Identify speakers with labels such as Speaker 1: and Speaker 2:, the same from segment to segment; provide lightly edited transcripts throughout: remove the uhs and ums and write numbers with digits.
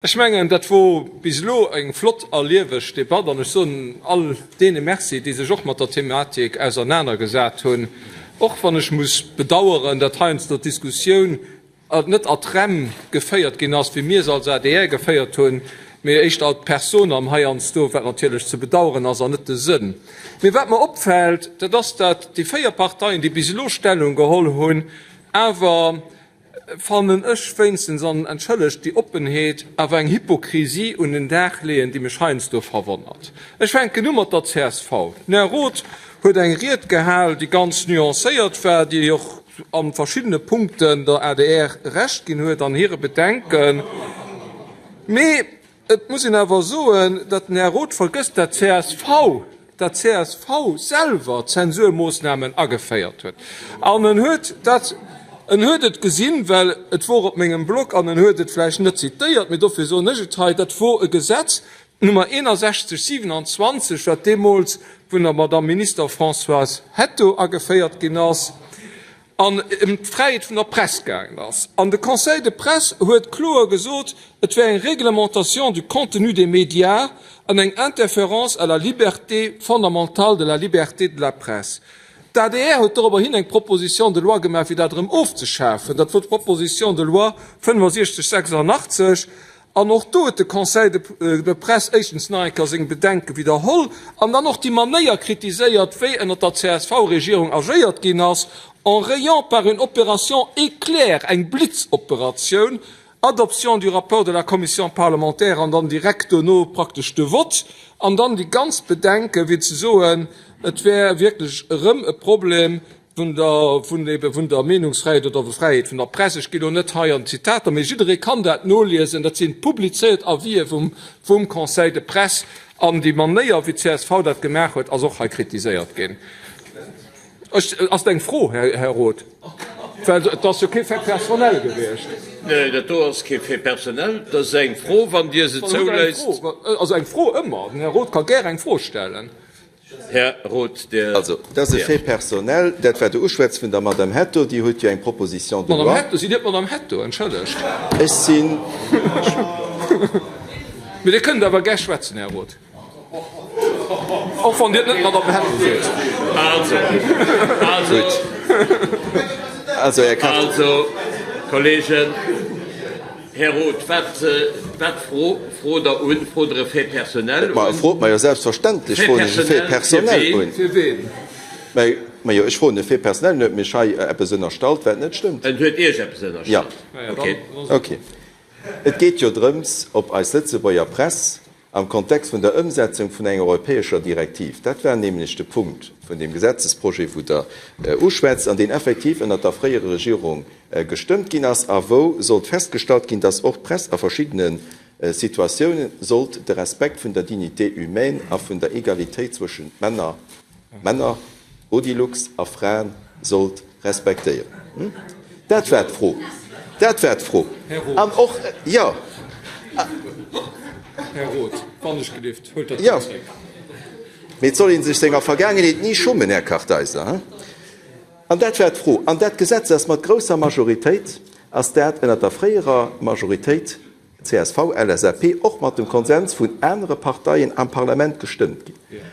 Speaker 1: Ech mengen, dat wor bis elo eng flott a lieweg Debatt an ech soen all deene Merci, déi sech och mat der Thematik ausernanergesat hunn, och wann ech muss bedauern, datt heiansdo d'Diskussioun net ad rem geféiert ginn ass, wéi mir se als adr geféiert hunn, mee éischter ad personam heiansdo, wat natierlech ze bedauern ass an net de Sënn. Mee wat mer opfält, dat ass, datt déi 4 Parteien, déi bis elo Stellung geholl hunn, awer, fannen ech wéinstens, an entschëllegt déi Oppenheet, awer eng Hypokrisie un den Dag leeën, déi mech heiansdo verwonnert. Ech fänken u mat der csv. Den Här Roth huet eng Ried gehal, déi ganz nuancéiert war, déi och a verschiddene Punkten der adr Recht ginn huet an hire Bedenken. Mee Et muss een awer soen, datt den Här Roth vergësst, datt csv, datt csv selwer Zensurmoossnamen ageféiert huet. An en huet dat, en huet et gesinn, well et wor op mengem Blog an en huet et vläicht net zitéiert, mee dofir soen ech et hei, dat wor e Gesetz, Nummer 6127, wat deemools vun der Madame Minister Françoise Hetto ageféiert ginn ass. an ëm d'Fräiheet vun der Press gaangen ass. An de Conseil de presse huet kloer gesot, et wär eng Réglementation du contenu des médias an eng Interférence à la liberté fondamentale de la liberté de la presse. D'adr huet dorobber hin eng Proposition de loi gemaach, fir dat erëm ofzeschafen. Dat wor d'Proposition de loi 6586. An och do huet de Conseil de presse éischtens nach eng Kéier seng Bedenke widderholl an dann och déi Manéier kritiséiert, wéi ënnert der CSV-Regierung agéiert ginn ass, en rayant par une opération éclair, eng Blitzoperatioun, adoption du rapport de la commission parlementaire an dann direkt dono praktesch de Vott an dann déi ganz Bedenke fir ze soen, et wär wierklech erëm e Problem, vun der, vun ebe vun der Meenungsfräiheet oder der Fräiheet vun der Press. Ech ginn elo net hei an d'Zitater, mee jidderee kann dat noliesen. Dat sinn publizéiert Avisë vum, vum Conseil de presse. An déi Manéier, wéi d'CSV dat gemaach huet, ass och hei kritiséiert ginn. Ech, ass et eng Fro, Här, Här Roth? Well et ass jo kee Fait personnel gewiescht.
Speaker 2: Nee, dat do ass kee Fait personnel. Dat ass eng Fro, wann Dir se zouléisst.
Speaker 1: Also eng Fro ëmmer. Den Här Roth ka gär eng Fro stellen.
Speaker 2: Här Roth, Dir.
Speaker 3: Also, dat ass e Fait personnel, dat wat Der uschwätzt vun der Madame Hetto, déi huet jo eng Proposition de loi.
Speaker 1: Madame Hetto, Sidd Dir d'Madame Hetto? Entschëllegt.
Speaker 3: Ech sinn.
Speaker 1: Mee Dir kënnt awer gär schwätzen, Här Roth, och wann Dir net d'Madame Hetto sidd.
Speaker 2: Also, also.
Speaker 3: Gutt. Also, Här Kartheiser.
Speaker 2: Also, Kollegen. Här Roth, wat, wat fro, frot Der un? Frot Der e Fait personnel un?
Speaker 3: Ma frot mer jo, selbstverständlech froen ech e Fait personnel un.
Speaker 1: Fir ween?
Speaker 3: Mä, ma jo, ech froen e Fait personnel un, huet mech hei eppes ënnerstallt, wat net stëmmt.
Speaker 2: En huet Iech eppes ënnerstallt?
Speaker 3: Jo.
Speaker 2: Okay.
Speaker 3: Okay. Et geet jo drëms, ob eis Lëtzebuerger Press am Kontext vun der Ëmsetzung vun enger europäescher Direktiv, dat war nämlech de Punkt vun deem Gesetzesprojet, wou Der uschwätzt, an deen effektiv ënnert der fréierer Regierung gestëmmt ginn ass a wou sollt festgestallt ginn, dass och d'Press a verschiddene Situatiounen sollt de Respekt vun der Dignité humaine a vun der Egalitéit zwëschent Männer, Männer, Odilux, a Fraen sollt respektéieren. Dat war d'Fro. Dat war d'Fro. An och, jo.
Speaker 1: Här Roth, wann ech gelift, huelt dat Wuert zréck.
Speaker 3: Mee et soll ee sech senger Vergaangenheet ni schummen, Här Kartheiser. An dat war d'Fro. An dat Gesetz ass mat grousser Majoritéit, ass dat ënnert der fréierer Majoritéit csv, LSAP, och mat dem Konsens vun anere Parteien am Parlament gestëmmt ginn.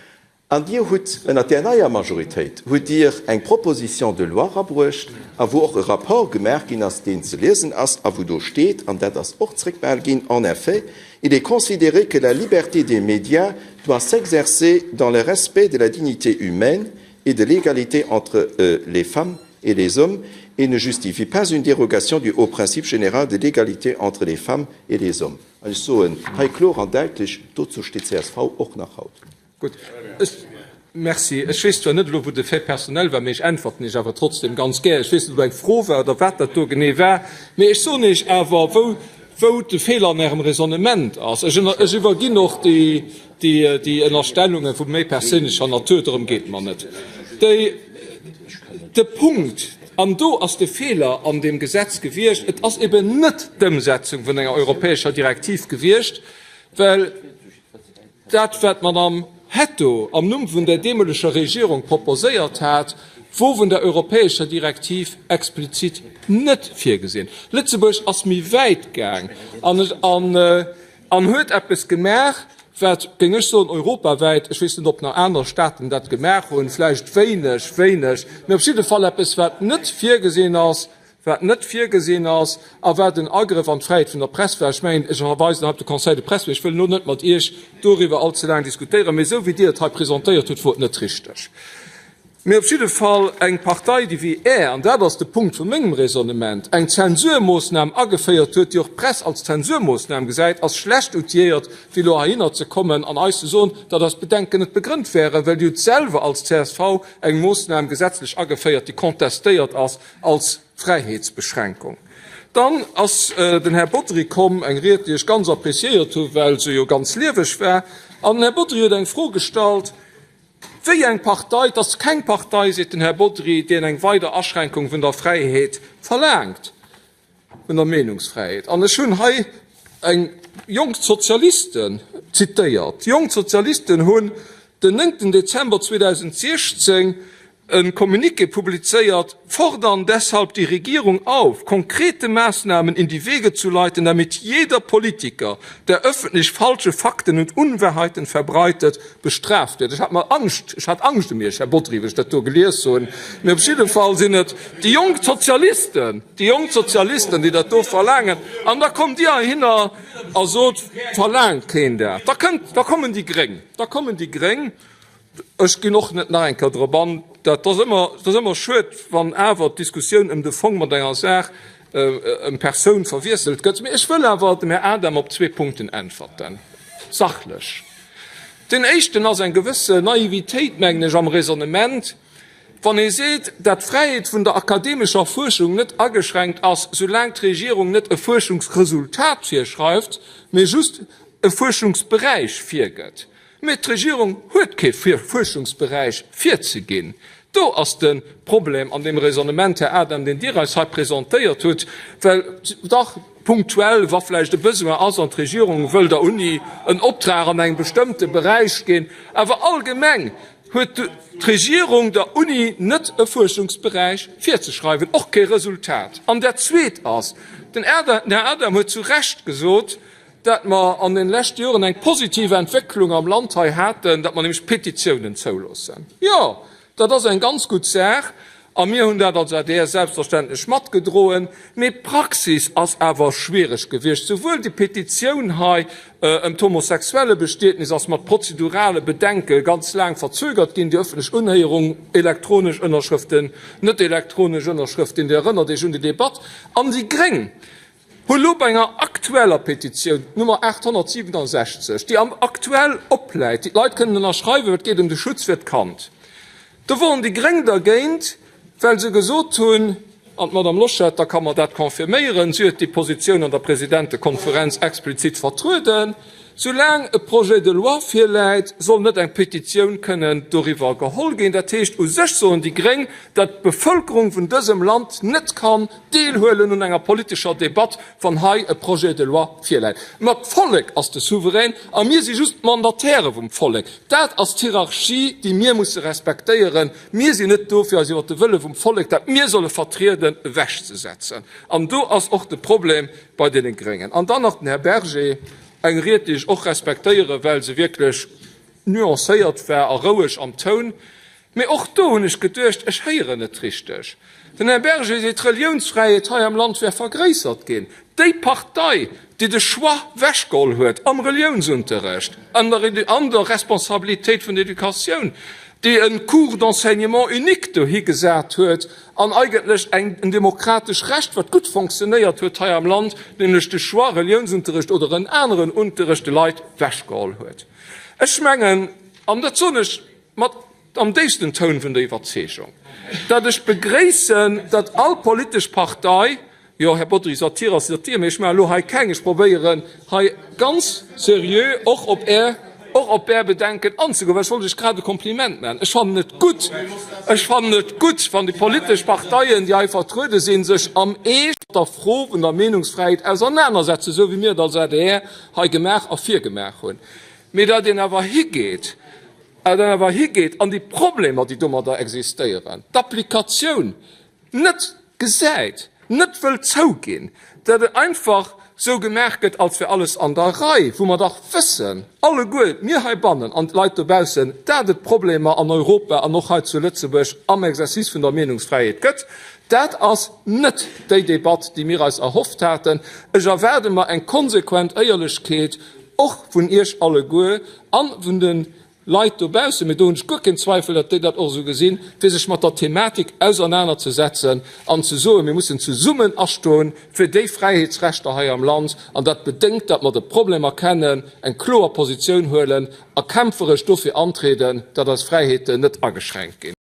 Speaker 3: An Dir hutt ënnert där neier Majoritéit hutt Dir eng Proposition de loi erabruecht, a wou och e Rapport gemaach ginn ass, deen ze liesen ass a wou do steet, an dat ass och zréckbehale ginn, En effet, il est considéré que la liberté des médias doit s'exercer dans le respect de la dignité humaine et de l'égalité entre les femmes et les hommes et ne justifie pas une dérogation du haut principe général de l'égalité entre les femmes et les hommes. An ech soen hei kloer an däitlech, dozou steet csv och nach haut.
Speaker 1: Gutt, ech, merci. Ech weess zwar net elo, wou de Fait personnel war, mee ech äntwerten Iech awer trotzdem ganz gär. Ech weess net, ob eng Fro war oder wat dat do genee war, mee ech soen Iech awer, wou, wou de Feeler an Ärem Raisonnement ass. Ech ënner, ech iwwerginn och déi, déi, déi Ënnerstellunge vu méi perséinlecher Natur, dorëm geet et mer net. Déi, de Punkt, an do ass de Feeler an deem Gesetz gewiescht, et ass eben net d'Ëmsetzung vun enger europäescher Direktiv gewiescht, well dat, wat d'Madame Hetto am Numm vun der deemoleger Regierung proposéiert hat, Wor vun der europäescher Direktiv explizit net virgesinn. Lëtzebuerg ass méi wäit gaang an huet eppes gemaach, wat, géing ech soen, europawäit, ech weess net, ob nach aner Staaten dat gemaach hunn, vläicht wéineg, wéineg, mä op jidde Fall eppes, wat net virgesinn ass, wat net virgesinn ass a wat en Agrëff an d'Fräiheet vun der Press war. Ech mengen, ech verweisen hei op de Conseil de presse, mä ech wëll elo net mat Iech doriwwer allze laang diskutéieren, mä esou wéi Dir et hei presentéiert hutt, wor et net richteg. Mee op jidde Fall eng Partei, déi wéi Är, an dat ass de Punkt vu mengem Raisonnement, eng Zensurmoossnam ageféiert huet, déi och d'Press als Zensurmoossnam gesäit, ass schlecht outilléiert, fir elo heihinner ze kommen an eis ze soen, datt eis Bedenken net begrënnt wären, well Dir hutt selwer als csv eng Moossnam gesetzlech ageféiert, déi contestéiert ass als Fräiheetsbeschränkung. Dann ass den Här Bodry komm, eng Ried, déi ech ganz appréciéiert hu well se jo ganz lieweg war. An den Här Bodry huet eng Fro gestallt, Wéi eng Partei? Et ass keng Partei, seet den Här Bodry, déi eng weider Aschränkung vun der Fräiheet verlaangt, vun der Meenungsfräiheet. An ech hunn hei eng jonk Sozialisten zitéiert. Déi jonk Sozialisten hunn den 9. Dezember 2016 e Communiqué publizéiert, fordern deshalb die Regierung auf, konkrete Maßnahmen in die Wege zu leiten, damit jeder Politiker, der öffentlich falsche Fakten und Unwahrheiten verbreitet, bestraft wird. Ech hat mer Angscht, ech hat Angscht ëm Iech, Här Bodry, wéi ech dat do gelies hunn. Mee op jidde Fall sinn et déi jonk Sozialisten, déi jonk Sozialisten, déi dat do verlaangen. An da kommt Dir heihinner a sot, Verlaangt keen dat? Da kënnt, da kommen déi Gréng, da kommen déi Gréng. Ech ginn och net nach eng Kéier drop an. Dat ass ëmmer, dat ass ëmmer schued, wann awer d'Diskussioun ëm de Fong mat enger Saach ëm d'Persoun verwiesselt gëtt. Mee ech wëll awer dem Här Adam op zwee Punkten äntwerten, sachlech. Deen éischten ass eng gewësse Naivitéit, mengen ech, am Raisonnement, wann ee seet, dat d'Fräiheet vun der akademescher Fuerschung net ageschränkt ass, soulaang d'Regierung net e Fuerschungsresultat virschreift, mee just e Fuerschungsberäich virgëtt. Mee d'Regierung huet kee Fuerschungsberäich virzeginn. Do ass de Problem an deem Raisonnement, Här Adam, deen Dir eis hei presentéiert hutt, well dach punktuell, wa vläicht e Besoin ass an d'Regierung wëll der Uni en Optrag an engem bestëmmte Beräich ginn, awer allgemeng huet d'Regierung der Uni net e Fuerschungsberäich virzeschreiwen, och kee Resultat. An dat Zweet ass, den Här Adam huet zu Recht gesot, dat mer an den leschte Joren eng positiv Entwécklung am Land hei haten, dat mer nämlech Petitiounen zouloossen. Jo, dat ass eng ganz gutt Saach a mir hunn dat als adr selbstverständlech matgedroen. Mee d'Praxis ass awer schwiereg gewiescht. Souwuel déi Petitioun hei ëm d'Homosexuellebestietnis ass mat prozedurale Bedenke ganz laang verzögert ginn, déi öffentlech Unhéierung, elektronesch Ënnerschrëften, net elektronesch Ënnerschrëften, Dir erënnert Iech un déi Debatt. An déi gréng Hu lo bei enger aktueller Petitioun, d'Nummer 867, déi am aktuell opläit, déi d'Leit kënnen ënnerschreiwen, et geet ëm de Schutz fir d'Kand, do woren déi Gréng dergéint, well se gesot hunn, an d'Madame Loschetter ka mer dat confirméieren, si huet déi Positioun an der Presidentekonferenz explizit vertrueden, Soulaang e Projet de loi virläit, soll net eng Petitioun kënnen doriwwer geholl ginn. Dat heescht, u sech soen déi Gréng, datt d'Bevëlkerung vun dësem Land net kann deelhuelen un enger politescher Debatt, wann hei e Projet de loi virläit. Ma d'Vollek ass de Souverän a mir si just d'Mandataire vum Vollek. Dat ass d'Hierarchie, déi mir musse respektéieren. Mir sinn net do, fir eis iwwer de Wëlle vum Vollek, dat mir solle vertrieden, ewechzesetzen. An do ass och de Problem bei deene Gréngen. An dann nach den Här Berger, eng Ried, déi ech och respektéieren, well se wierklech nuancéiert war a roueg am Toun. Mee och do hunn ech geduecht, ech héieren net richteg. Den Här Berger seet, d'Reliounsfräiheet hei am Land wär vergréissert ginn. Déi Partei, déi de Choix wechgeholl huet am Reliounsunterrecht, an der Responsabilitéit vun der Educatioun, déi e Cours d'enseignement unique dohi gesat huet an eigentlech eng en demokratesch Recht, wat gutt fonctionnéiert huet hei am Land, nämlech de Choix Reliounsunterrecht oder en aneren Unterrecht, de Leit wechgeholl huet. Ech mengen, an dat soen ech mat am déifsten Toun vun der Iwwerzeegung, datt ech begréissen, datt all politesch Partei, jo, Här Bodry, Satir ass Satir, mee ech maachen elo hei keng, ech probéieren hei ganz seriö och op Är, och op Är Bedenken anzegoen, well ech wollt Iech grad e Kompliment maachen. Ech fannen et gutt, ech fannen et gutt, wann déi politesch Parteien, déi hei vertruede sinn, sech am Eescht mat der Fro vun der Meenungsfräiheet ausernanersetzen, esou wéi mir et als adr hei gemaach a virgemaach hunn. Mee datt een awer higeet. Dann awer higeet an déi Problemer, déi domadder existéieren, d'Applikatioun net gesäit, net wëllt zouginn, datt et einfach sou gemaach gëtt, als wär alles an der Rei, wou mer dach wëssen, alleguer, mir heibannen an d'Leit dobaussen, dat et Problemer an Europa an och hei zu Lëtzebuerg am Exercice vun der Meenungsfräiheet gëtt. Dat ass net déi Debatt, déi mir eis erhofft haten. Ech erwaarde mer eng konsequent Éierlechkeet och vun Iech alleguer a vun de Leit dobaussen, mee do hunn ech guer keen Zweifel, datt déi dat och esou gesinn, fir sech mat der Thematik ausernanerzesetzen an ze soen, mir mussen zesummen astoen fir déi Fräiheetsrechter hei am Land. An dat bedéngt, datt mer de Problem erkennen, eng kloer Positioun huelen a kämpferesch dofir antrieden, datt eis Fräiheeten net ageschränkt ginn.